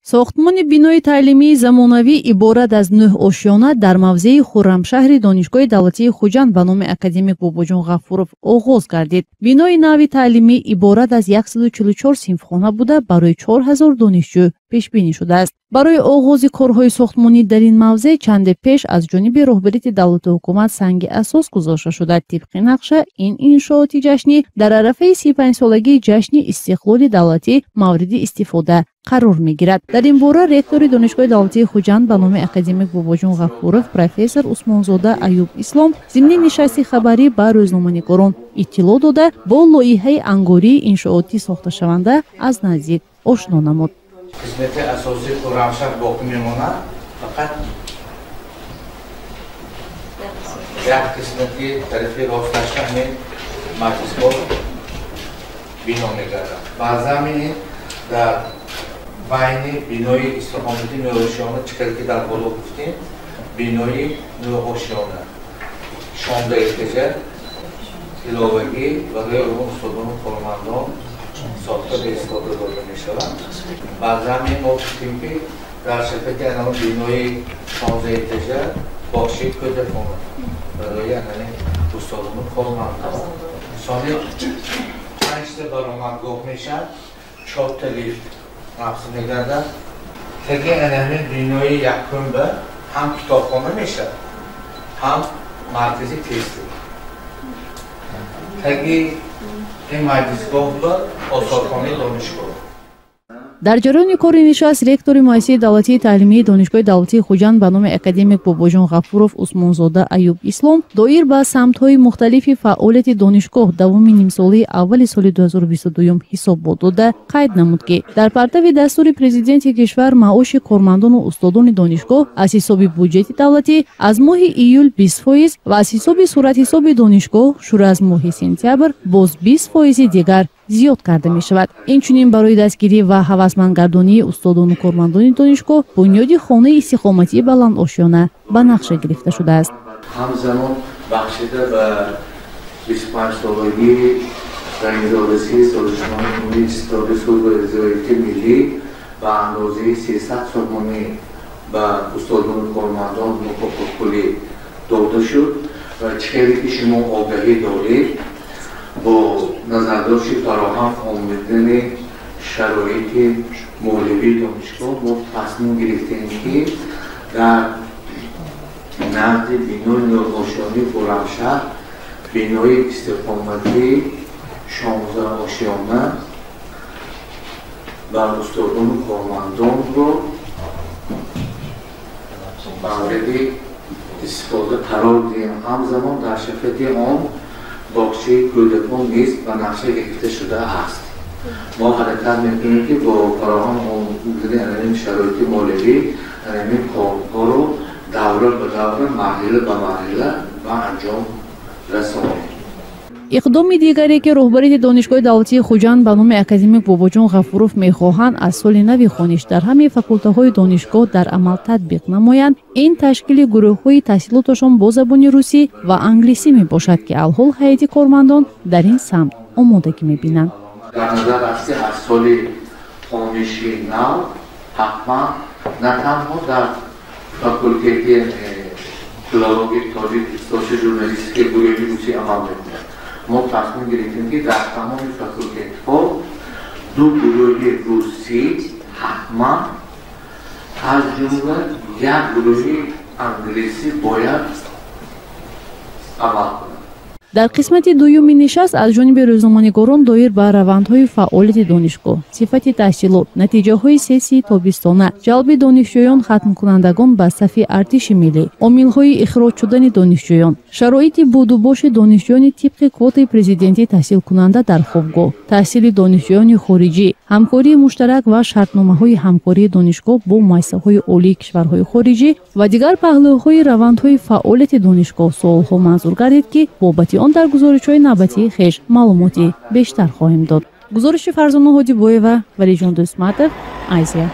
Сохтмони бинои таълимии замонавӣ иборат аз 9 ошёна дар мавзеи Хуррамшаҳри Донишгоҳи давлатии Хуҷанд ба номи академик Бобоҷон Ғафуров оғоз гардид. Бинои нави таълимӣ иборат аз 144 синфхона буда, барои 4000 донишҷӯ пешбинӣ шудааст. Барои оғози корҳои сохтмонӣ дар ин мавзеъ чанде пеш аз ҷониби роҳбарияти давлату ҳукумат санги асос гузошта шуда. Тибқи нақша, ин иншооти ҷашнӣ дар арафаи 35-солагии ҷашни истиқлоли давлатӣ мавриди истифода қарор мегирад. Дар ин бора ректори Донишгоҳи давлатии Хуҷанд ба номи академик Бобоҷон Ғафуров профессор Усмонзода Аюб Ислом зимни нишасти хабарӣ ба рӯзноманигорон иттилоъ дода, бо лоиҳаи ангории иншоотӣ сохташаванда аз наздик ошно намуд. Қисмати асосии Хуррамшаҳр боқӣ мемонад, фақат як қисмати тарафи росташка ҳамин маҷлисгоҳ бино мегардад. Баъзан ин дар байни бинои истиқомати нӯошиёна, чӣ кар ки дар боло гуфтем, бинои нӯошиёна шонда этажа иловагӣ барои устодону кормандон сохта ба истифода дода мешавад. Баъзан мо гуфтем, ки дар шафати анав бинои 16 этажа боғчаи кӯдакона барои анани устодону кормандон, сони панҷта баромадгоҳ мешавад, чорта лифт насб мегардад. Таги анамин бинои якумба ҳам китобхона мешавад, ҳам маркази тестӣ. Таги ин маҷлисгоҳ ба осорхонаи донишгоҳ. Дар ҷараёни кори нишаст ректори муассисаи давлатии таълимии Донишгоҳи давлатии Хуҷанд ба номи академик Бобоҷон Ғафуров Усмонзода Аюб Ислом доир ба самтҳои мухталифи фаъолияти донишгоҳ давоми нимсолаи аввали соли 2022 ҳисобот дода, қайд намуд, ки дар партави дастури президенти кишвар маоши кормандону устодони донишгоҳ аз ҳисоби буҷети давлатӣ аз моҳи июл 20% ва аз ҳисоби суратҳисоби донишгоҳ шурӯъ аз моҳи сентябр боз 20 фоизи дигар зиёд карда мешавад. Инчунин барои дастгирӣ ва ҳавасмандгардонии устодону кормандони донишгоҳ бунёди хонаи истиқоматии баландошёна ба нақша гирифта шудааст. Ҳамзамон бахшида ба 25-солагии раисодасии Созишномаи умумии Ситоди сулҳу ризояти миллӣ ба андозаи 300 сомонӣ ба устодону кормандон мукофотпулӣ дода шуд. Ва чӣ хеле ки шумо огаҳӣ доред, бо назардошти фароҳам омадани шароити молиявии донишгоҳ мо тасмим гирифтем, ки дар назди бинои нӯошиёнии Хуррамшаҳр бинои истиқоматии 16 ошёна ба устодону кормандонро мавриди истифода қарор диҳем. Ҳамзамон дар шафати он боғчаи кӯдакон низ ба нақша гирифта шудааст. Мо ҳаракат мекунем, ки бо фароҳам омадани анамин шароити молиявӣ анамин корҳоро давра ба давра, марҳила ба марҳила ба анҷом расонем. Иқдоми дигаре, ки роҳбарияти Донишгоҳи давлатии Хуҷанд ба номи академик Бобоҷон Ғафуров мехоҳанд аз соли нави хониш дар ҳамаи факултаҳои донишгоҳ дар амал татбиқ намоянд, ин ташкили гурӯҳҳои таҳсилоташон бо забони русӣ ва англисӣ мебошад, ки алҳол ҳайати кормандон дар ин самт омодагӣ мебинанд. Дар назар аст, ки аз соли хониши нав ҳатман на танҳо дар факултети филологии тоҷик ихтисоси журналистика гурӯҳи русӣ амал мекунад, мо тасмим гирифтем, ки дар тамоми факултетҳо ду гурӯҳи русӣ ҳатман, аз ҷумла як гурӯҳи англисӣ бояд амал кунад. Дар қисмати дуюми нишаст аз ҷониби рӯзноманигорон доир ба равандҳои фаъолияти донишгоҳ, сифати таҳсилот, натиҷаҳои сессияи тобистона, ҷалби донишҷӯён хатмкунандагон ба сафи артиши миллӣ, омилҳои ихроҷ шудани донишҷӯён, шароити будубоши донишҷӯёни тибқи квотаи президентӣ таҳсилкунанда дар хобгоҳ, таҳсили донишҷӯёни хориҷӣ, ҳамкории муштарак ва шартномаҳои ҳамкории донишгоҳ бо муассисаҳои олии кишварҳои хориҷӣ ва дигар паҳлӯҳои равандҳои фаъолияти донишгоҳ суолҳо манзур гардид, ки бобати он дар гузоришҳои навбатии хеш маълумоти бештар хоҳем дод. Гузориши Фарзона Ҳодибоева, Валиҷон Дӯстматов, Азия.